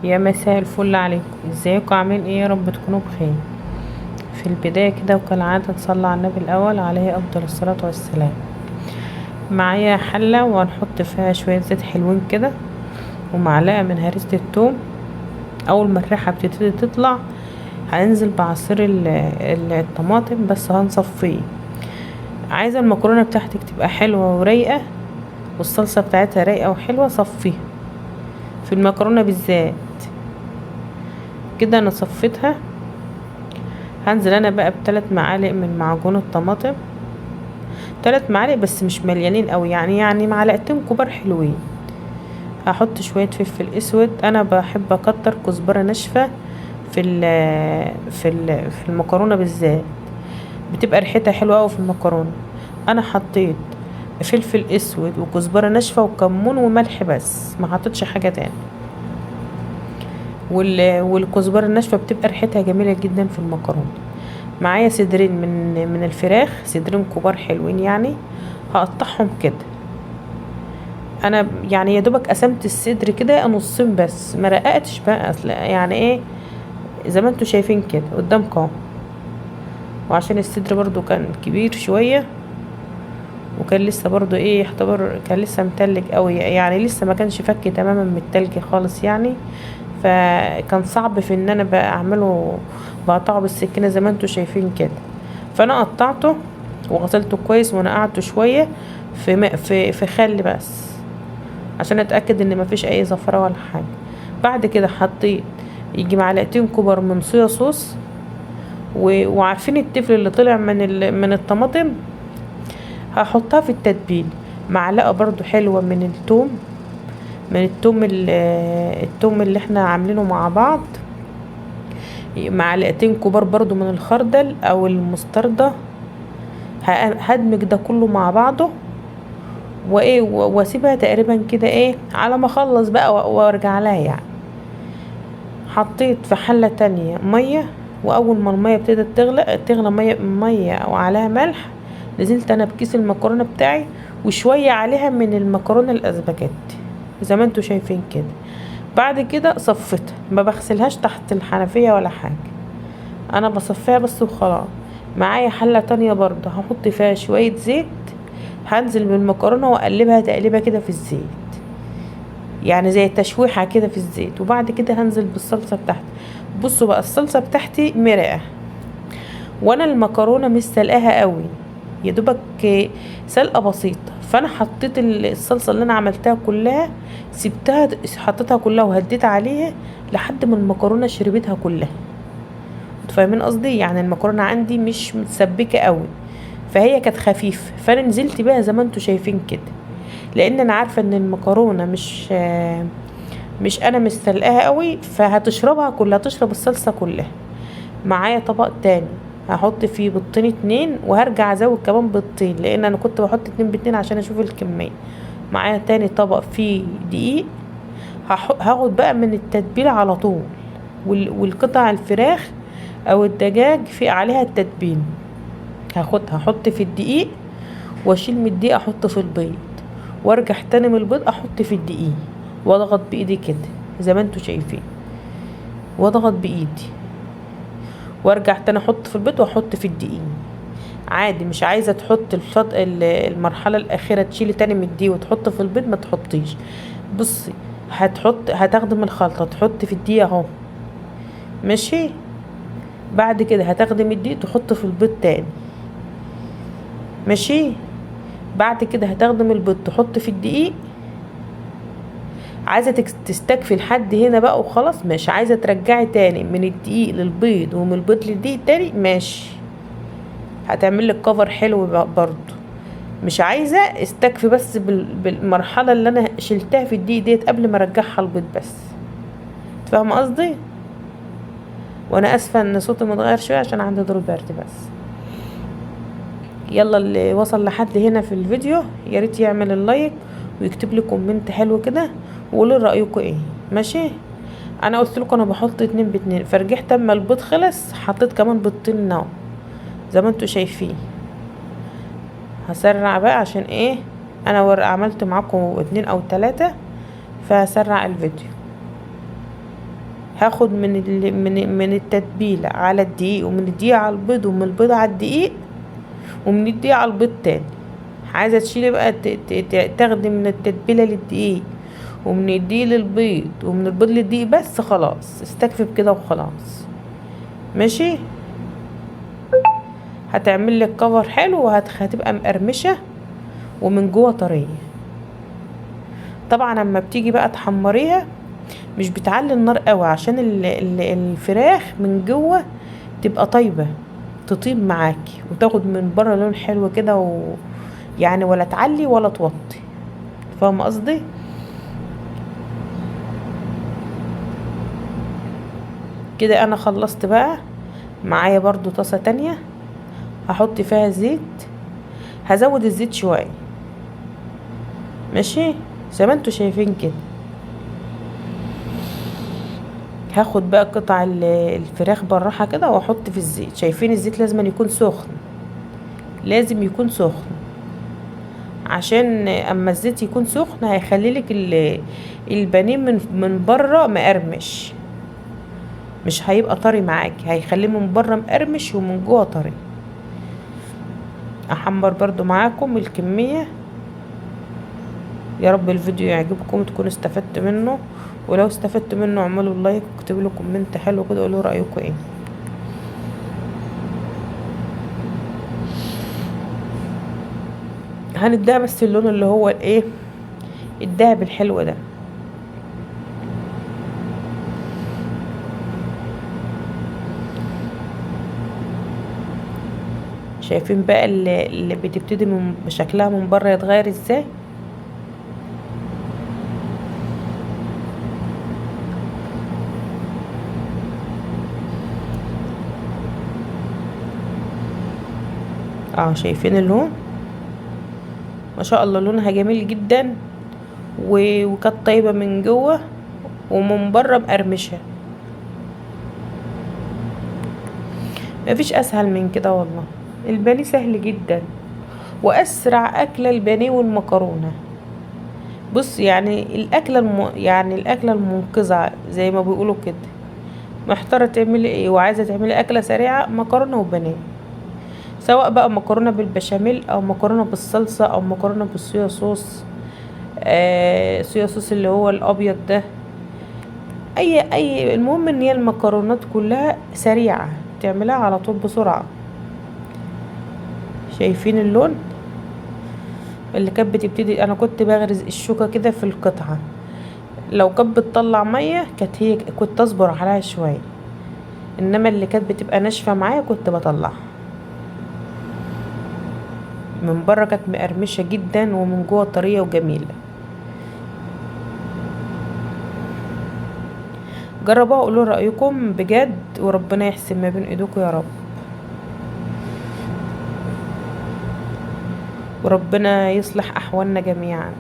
يا مساء الفل عليكم، ازيكم عاملين ايه؟ يا رب تكونوا بخير. في البداية كده وكالعادة نصلي على النبي الأول عليه أفضل الصلاة والسلام. معايا حلة وهنحط فيها شوية زيت حلوين كده ومعلقة من هريسة التوم. أول ما الريحة بتبتدي تطلع هننزل بعصير الطماطم، بس هنصفيه. عايزة المكرونة بتاعتك تبقى حلوة ورايقة والصلصة بتاعتها رايقة وحلوة، صفيها في المكرونة بالذات كده. انا صفيتها. هنزل انا بقى بثلاث معالق من معجون الطماطم، 3 معالق بس مش مليانين قوي، يعني معلقتين كبار حلوين. هحط شوية فلفل اسود، انا بحب اكتر كزبره ناشفة في المكرونه بالذات، بتبقى ريحتها حلوة قوي في المكرونه. انا حطيت فلفل اسود وكزبره ناشفة وكمون وملح بس، ما حطيتش حاجة تاني. والكزبره الناشفه بتبقى ريحتها جميلة جدا في المكرونه. معايا صدرين من الفراخ، صدرين كبار حلوين يعني، هقطعهم كده. انا يعني يا دوبك قسمت الصدر كده نصين بس، ما رققتش بقى، اصل يعني ايه زي ما انتوا شايفين كده قدامكم. وعشان الصدر برضو كان كبير شوية وكان لسه برضو ايه يعتبر كان لسه متلج قوي، يعني لسه ما كانش فك تماما من التلج خالص يعني، فكان صعب في ان انا بقى اعمله بقطعه بالسكينة زي ما انتوا شايفين كده. فانا قطعته وغسلته كويس ونقعته شوية في خل بس عشان اتاكد ان مفيش اي زفره ولا حاجة. بعد كده حطيت يجي معلقتين كبار من صويا صوص، وعارفين التفل اللي طلع من الطماطم هحطها في التتبيل. معلقه برضو حلوة من التوم، من التوم اللي احنا عاملينه مع بعض. معلقتين كبار برضو من الخردل او المستردة. هدمج ده كله مع بعضه واسيبها تقريبا كده ايه على ما اخلص بقى وارجع لها يعني. حطيت في حله تانية مية، واول ما المية ابتدت تغلى مية وعليها ملح، نزلت انا بكيس المكرونه بتاعي وشوية عليها من المكرونه الاسباجيتي زي ما انتوا شايفين كده. بعد كده صفيتها، ما بغسلهاش تحت الحنفية ولا حاجة، انا بصفيها بس وخلاص. معايا حله تانية برضه هحط فيها شوية زيت، هنزل بالمكرونه واقلبها تقليبه كده في الزيت، يعني زي التشويحه كده في الزيت. وبعد كده هنزل بالصلصه بتاعتي. بصوا بقى الصلصه بتاعتي مرقه، وانا المكرونه مش سلقاها قوي، يا دوبك سلقه بسيطة. فانا حطيت الصلصه اللي انا عملتها كلها، سبتها حطيتها كلها وهديت عليها لحد ما المكرونه شربتها كلها. انتوا فاهمين قصدي؟ يعني المكرونه عندي مش متسبكه قوي، فهي كانت خفيفة، فانا نزلت بيها زي ما انتوا شايفين كده، لان انا عارفه ان المكرونه مش انا مش سلقاها قوي، فهتشربها كلها، تشرب الصلصه كلها. معايا طبق تاني هحط فيه بيضتين 2، وهرجع ازود كمان بيضتين لان انا كنت بحط 2 باتنين عشان اشوف الكمية. معايا تاني طبق فيه دقيق، هاخد بقى من التتبيله على طول، والقطع الفراخ او الدجاج في عليها التتبيل، هحط في الدقيق واشيل من الدقيق احط في البيض، وارجع تاني من البيض احط في الدقيق، واضغط بايدي كده زي ما انتوا شايفين، واضغط بايدي وارجع تاني احط في البيض واحط في الدقيق. عادي مش عايزه تحط المرحلة الاخيرة تشيلي تاني من الدقيق وتحط في البيض، ما تحطيش. بصي هتاخدي من الخلطة تحط في الدقيق اهو ماشي، بعد كده هتاخدي من الدقيق تحط في البيض تاني ماشي، بعد كده هتاخدي من البيض تحط في الدقيق. عايزه تستكفي لحد هنا بقى وخلاص ماشي، عايزه ترجعي تاني من الدقيق للبيض ومن البيض للدقيق تاني ماشي، هتعمل لك كفر حلو برضو. مش عايزه استكفي بس بالمرحلة اللي انا شلتها في الدقيق ديت قبل ما ارجعها البيض بس، فاهمه قصدي؟ وانا اسفه ان صوتي متغير شوية عشان عندي دور برد بس. يلا اللي وصل لحد هنا في الفيديو يا ريت يعمل ال like ويكتب لي comment حلو كده وقولوا رايكم ايه ماشي. انا قلت لكم انا بحط 2 باتنين، فرجعت اما البيض خلص حطيت كمان بيضتين اهو زي ما انتوا شايفين. هسرع بقى عشان ايه، انا عملت معاكم 2 او 3 فهسرع الفيديو. هاخد من التتبيله على الدقيق، ومن الدقيق على البيض، ومن البيض على الدقيق، ومن الدقيق على البيض تاني. عايزه تشيلي بقى تاخدي من التتبيله للدقيق، ومن الدقيق للبيض، ومن البيض للدقيق بس، خلاص استكفي بكده وخلاص. ماشي، هتعمل لك كفر حلو، وهتبقى مقرمشه ومن جوه طرية. طبعا اما بتيجي بقى تحمريها مش بتعلي النار قوي، عشان الفراخ من جوه تبقى طيبة، تطيب معاكي وتاخد من بره لون حلو كده، يعني ولا تعلي ولا توطي، فاهمه قصدي؟ كده انا خلصت بقى. معايا برضو طاسه تانية هحط فيها زيت، هزود الزيت شوية، ماشي زي ما انتوا شايفين كده. هاخد بقى قطع الفراخ بالراحة كده واحط في الزيت. شايفين الزيت لازم يكون سخن، لازم يكون سخن، عشان اما الزيت يكون سخن هيخلي لك البانيه من بره مقرمش، مش هيبقى طري معاكي، هيخليه من بره مقرمش ومن جوه طري. احمر برضو معاكم الكمية. يا رب الفيديو يعجبكم وتكونوا استفدتوا منه، ولو استفدتوا منه اعملوا like واكتبوا له comment حلو كده، قولوا رايكم ايه. هنديها بس اللون اللي هو الايه الدهب الحلو ده. شايفين بقى اللي بتبتدي من شكلها من بره يتغير ازاي؟ شايفين اللون؟ ما شاء الله لونها جميل جدا، وكانت طيبة من جوه ومن بره مقرمشة. مفيش اسهل من كده والله. البانيه سهل جدا، واسرع اكله البانيه والمكرونه. بص يعني الاكلة يعني الاكلة المنقذه زي ما بيقولوا كده. محتارة تعملي ايه وعايزه تعملي اكله سريعة، مكرونه وبانيه، سواء بقى مكرونه بالبشاميل او مكرونه بالصلصه او مكرونه بالصويا صوص، صويا صوص اللي هو الابيض ده، اي المهم ان هي المكرونات كلها سريعة تعملها على طول بسرعة. شايفين اللون اللي كانت بتبتدي؟ انا كنت بغرز الشوكة كده في القطعة، لو كانت بتطلع مية كانت هي كنت اصبر عليها شوية، انما اللي كانت بتبقى ناشفة معايا كنت بطلعها. من بره كانت مقرمشه جدا ومن جوه طرية وجميلة. جربوها وقولوا رايكم بجد، وربنا يحسن ما بين ايديكم يا رب، وربنا يصلح احوالنا جميعا.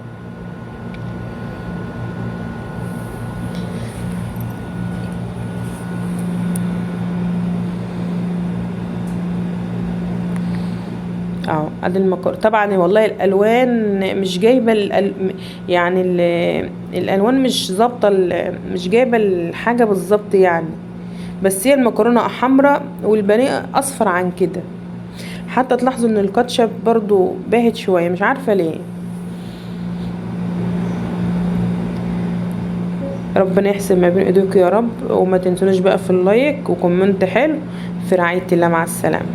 ادي المكرونه. طبعا والله الالوان مش جايبه يعني الالوان مش ظابطة، مش جايبه الحاجة بالظبط يعني، بس هي المكرونه حمراء والبانيه اصفر عن كده. حتى تلاحظوا ان الكاتشب برضو باهت شوية، مش عارفه ليه. ربنا يحسن ما بين ايديكم يا رب، وما تنسوناش بقى في ال like و comment حلو. في رعاية الله، مع السلامة.